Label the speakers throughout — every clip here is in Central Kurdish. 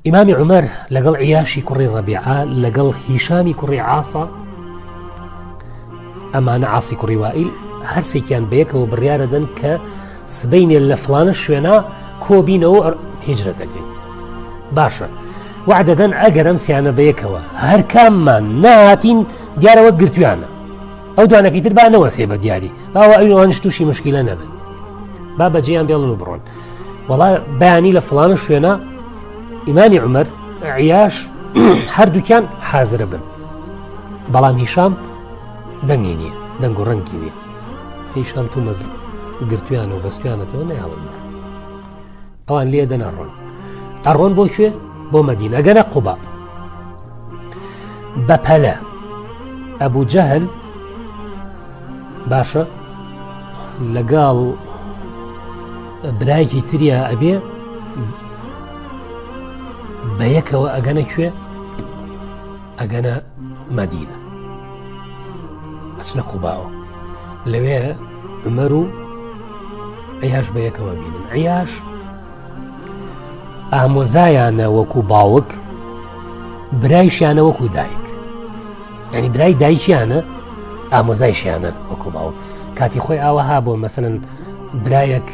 Speaker 1: ئیمامی عومەر لەگەڵ عیاشی کوڕی ڕەبیعە لەگەڵ هیشامی کوڕی عاسە ئەمانە عاسی کوڕی وائیل هەرسێکیان بەیەکەوە بڕیارەدەن کە سبینێ لە فلانە شوێنە کۆبینەوە هیجرەتەکەین باشە وعدەدەن ئەگەر ئەم سیانە بەیەکەوە هەرکاممان نهاتین دیارەوە گرتویانە ئەو دوانەکەی تر با نەوەسێ بە دیاری باوە ئەوانش تووشی مشکیلە نەبن با بەجێیان بێڵن و بڕۆن وەڵا بەیانی لە فڵانە شوێنە ئیمامی عمر عیاش هەردووکیان حازرە بن بەڵام هیشام دەنگی نییە دەنگ و ڕەنگی نییە هیشام تو مەز گرتویان و بەستیانەتەوە نایڵن ئەوان لێ دەنەڕۆن ئەڕۆن بۆ کوێ بۆ مەدینە گەنە قوبا بەپەلە ئەبوو جەهل باشە لەگەڵ برایەکی تریا ئەبێ بەیەکەوە ئەگەنە کوێ ئەگەنە مەدینە ئەچنە قوباوە لەوێ عمەر و عیاش بەیەکەوە بینن عیاش ئامۆزایانە وەکو باوک برایشیانە وەکو دایک ینی برای دایکیانە ئامۆزایشیانە وەکو باوک کاتی خۆی ئاوەها بۆ مەسەن برایەک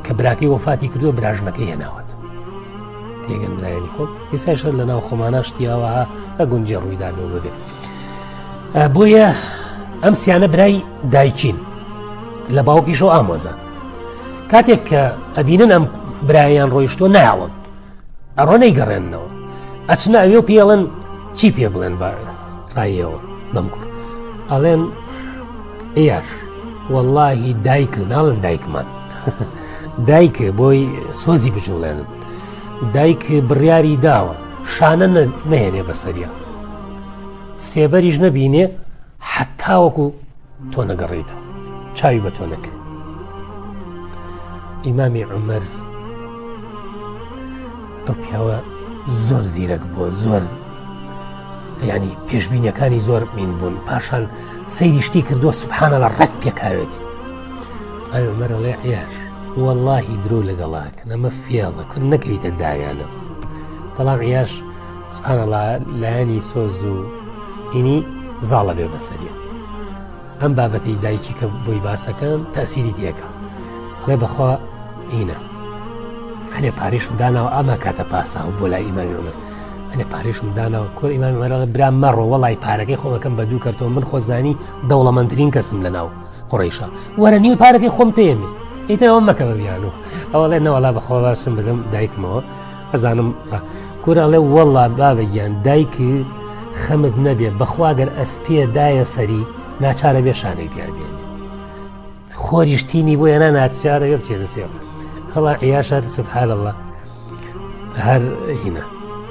Speaker 1: کە براکەی وەفاتی کردووە براژنەکەی هێناوەت تێگەن برایانی خۆم ئێستا شەر لە ناو خۆمانە شتیاوەها بە گونجێ ڕوویدا بێ ببێ بۆیە ئەم سیانە برای دایکین لە باوکیشەوە ئامۆزان کاتێک کە ئەبینن ئەم برایان ڕۆیشتۆ ناڵن ئەڕۆ نەیگەڕێننەوە ئەچنە ئەوێ و پێڵن چی پێ بڵێن بە ڕایەوە بەم کوڕ ئەڵێن ئیاش واللهی دایک ناڵن دایکمان دایک بۆی سۆزی بجوڵێنن دایک بڕیاری داوە شانە نەهێنێ بەسەریا سێبەریش نەبینێ حتاوەکو تۆ نەگەڕێیتەوە چاوی بە تۆ نەکەوێ ئیمامی عومەر ئەو پیاوە زۆر زیرەک بووە زۆر ینی پێشبینەکانی زۆر مین بوون پاشان سەیری شتی کردووە سبحانە لە ڕەت پێکاوێتی ئەی عمەرەڵێ عیاش واللهی درۆ لەگەڵاکەن ئەمە فێڵە کورد نەکەویتە داویانە بەڵام عیاش سبحان الله لایەنی سۆز و هینی زاڵە بێ بەسەریە ئەم بابەتی دایکی کە بۆی باسەکەم تەسیری تێکە ئەڵێ بەخوا هینە هەنێ پارێشم داناوە ئەمە کاتە پاسا و بۆ لای ئیمامی عمر هەنێ پارێشم داناوە کۆر ئیمامی عمر ئەڵێ برا مەڕۆ وەڵی پارەکەی خۆمەکەم بە دوو کەرتەوە من خۆزانی دەوڵەمەندترین کەسم لە ناو قڕیشە وەرە نیو پارەکەی خۆم تێمێ ئیتر ئەوە مەکە بە بیانوو ئەوەڵێ نەوەڵا بەخوا باشم بدەم دایکمەوە ئەزانم کورە ئەڵێ وەڵا بابە گیان دایک خەمت نەبێ بەخوا گەر ئەسپێ دایە سەری ناچارە بێ شانەی پیا بێنێ خۆریش تینی بۆ یەنا ناچارە بێ بچێتە سێ هەڵا عیاش هەر سبحان الله هەر هینە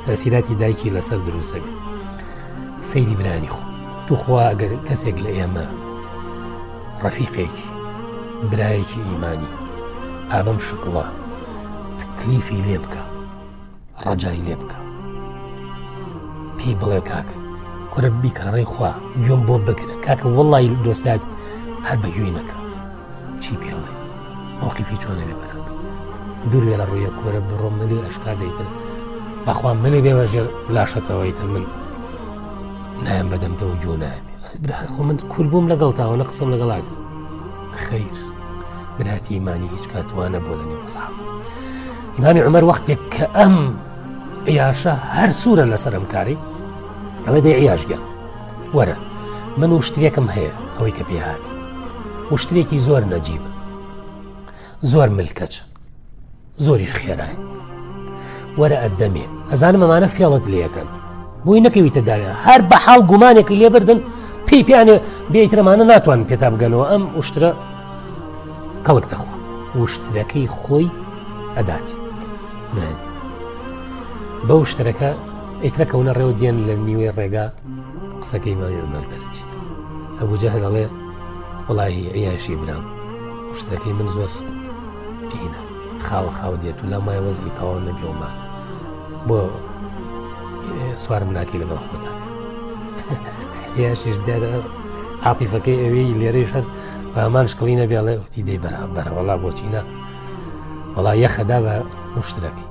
Speaker 1: تەسیراتی دایکی لەسەر دروستە بێ سەیری برانی خۆ توخوا ئەگەر کەسێک لە ئێمە ڕەفیقێکی برایەکی ئیمانی ئابەم شکڵە تکلیفی لێ بکە ڕەجای لێ بکە پێی بڵێ کاک کورە بیکە ڕێی خوا گوێم بۆ بگرە کاکە وەڵی دۆستات هەر بە گوێی نەکە چی پێڵێ مەوقفی چۆنە بێ بەرامبەر دوور بێ لە ڕوویە کۆرە بڕۆ ملی ئەشکا دەیتر بەخوا ملی بێ بەژێر لاشەتەوەی تر من نایەم بەدەمتەوە جۆ نایەم خۆ من کول بووم لەگەڵ تاوە نە قسەم لەگەڵ کرد خیر براتی ئیمانی هیچ کاتوانە بۆ لە نێو ئەسحاب ئیمامی عمر وەختێک کە ئەم عیاشە هەر سوورە لەسەر ئەم کاری ئەڵێ دەی عیاش گیان وەرە من وشترێکم هەیە ئەوەی کە پێهات وشترێکی زۆر نەجیبە زۆر ملکەچ زۆریش خێرای وەرە ئەدەمێ ئەزانم ئەمانە فێڵت لەکەن بۆی نەکەویتە داوێ هەر بە حاڵ گومانێکی لێبردن پێی پیانێ بێترەمانە ناتوان پێتا بگەنەوە ئەم وشترە کەڵک دەخوا وشترەکەی خۆی ئەداتی بە وشترەکە ئیترە کەونە ڕێو دێن لە نیوەی ڕێگا قسەکەی مامی عمر دەرچی ئەبوو جەهل ئەڵێ وڵی عیاشی برام وشترەکەی من زۆر هینە خاوە خاوە دێت و لام وایە وەزعی تەواو نەبێ بۆ سوارم ناکەی لەگەڵ خۆتا یاشیش دیارە عاتیفەکەی ئەوێی لێرەیش هەر بە هەمان شکڵی نەبێڵێ وتی دەی بەرە بەرە وەڵا بۆچی نا وەڵا یەخەدا بە وشترەکەی.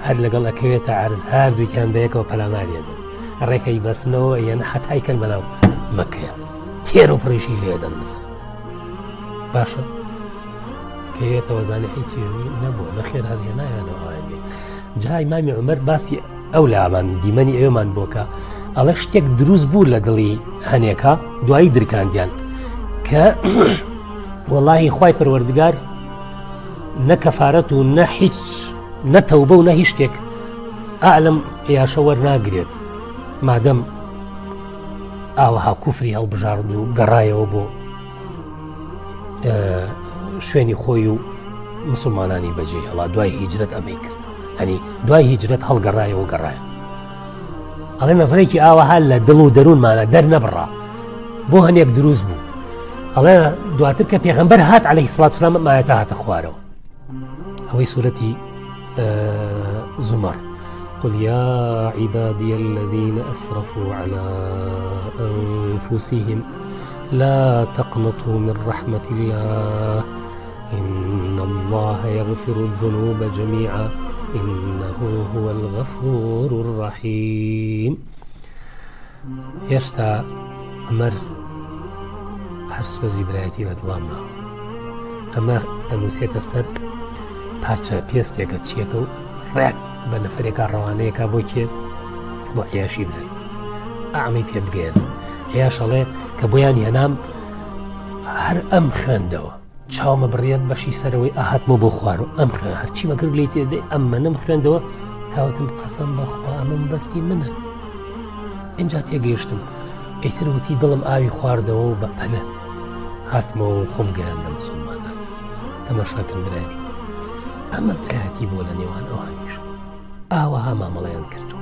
Speaker 1: هەر لەگەڵ ئەکەوێتە عرز هەردووکیان بەیەکەوە پەلاماریەدەن ڕێکەی بەسنەوە یەن حتای کەن بەناو مەکەیە تێر و پڕیشی لێدەن مەسەن باشە کەوێتەوە زانانی هیچی نەبووە نەخێر هەر هێنایانەوە جا ئیمامی عومەر باسی ئەو لامان دیمەنی ئەوێمان بۆکە ئەڵێ شتێک دروست بوو لە دڵی هەنێکە دوایی درکاندیان کە وەڵاهی خوای پەروەردگار نە کەفاەت و نە هیچ نە تەوبە و نە هیچ شتێک ئالم یاشە وەرناگرێت مادەم ئاوەها کوفری هەڵبژارد و گەڕایەوە بۆ شوێنی خۆی و مسلمانانی بەجێ هەڵا دوای هیجرەت ئەمەی کرد هەنی دوای هیجرەت هەڵگەڕایەوە گەڕایە ئەڵێ نەزرێکی ئاوەها لە دڵ و دەروونمانە دەرنەبڕا بۆ هەنێک دروست بوو ئەڵێ دواتر کە پێغەمبەر هات عليه سڵات سلام مایەتە هاتە خوارەوە ئەوەی سوورەتی زمر قل يا عبادي الذين أسرفوا على أنفسهم لا تقنطوا من رحمة الله إن الله يغفر الذنوب جميعا إنه هو الغفور الرحيم هێشتا عومەر هەر سۆزی برایەتی بە دڵان ماوە ئەمە ئەنووسێتە سەر پارچە پێستێکە چیەکە و ڕێک بە نەفرێکا ڕەوانەیەکە بۆ کێ بۆ عیاشی برای ئەمەی پێ بگەێن عیاش ئەڵێ کە بۆیان هێنام هەر ئەم خوێندەوە چاومە بڕیە بەشی سەرەوەی ئاهاتمە بۆ خوار و ئەم خوێن هەرچی مەکرد لی تێدەی ئەم منم خوێندەوە تاوتم قەسەم بەخوا ئەمەم بەستی منە اینجا تێگەیشتم ئیتر وتی دڵم ئاوی خواردەوە و بە پەلە هاتمەوە و خۆم گەیاندە مسلمانە تەماشاکەن برای ئەمە برایەتی بۆ لە نێوان ئەوانیش ئاوەها مامەڵەیان کردووە.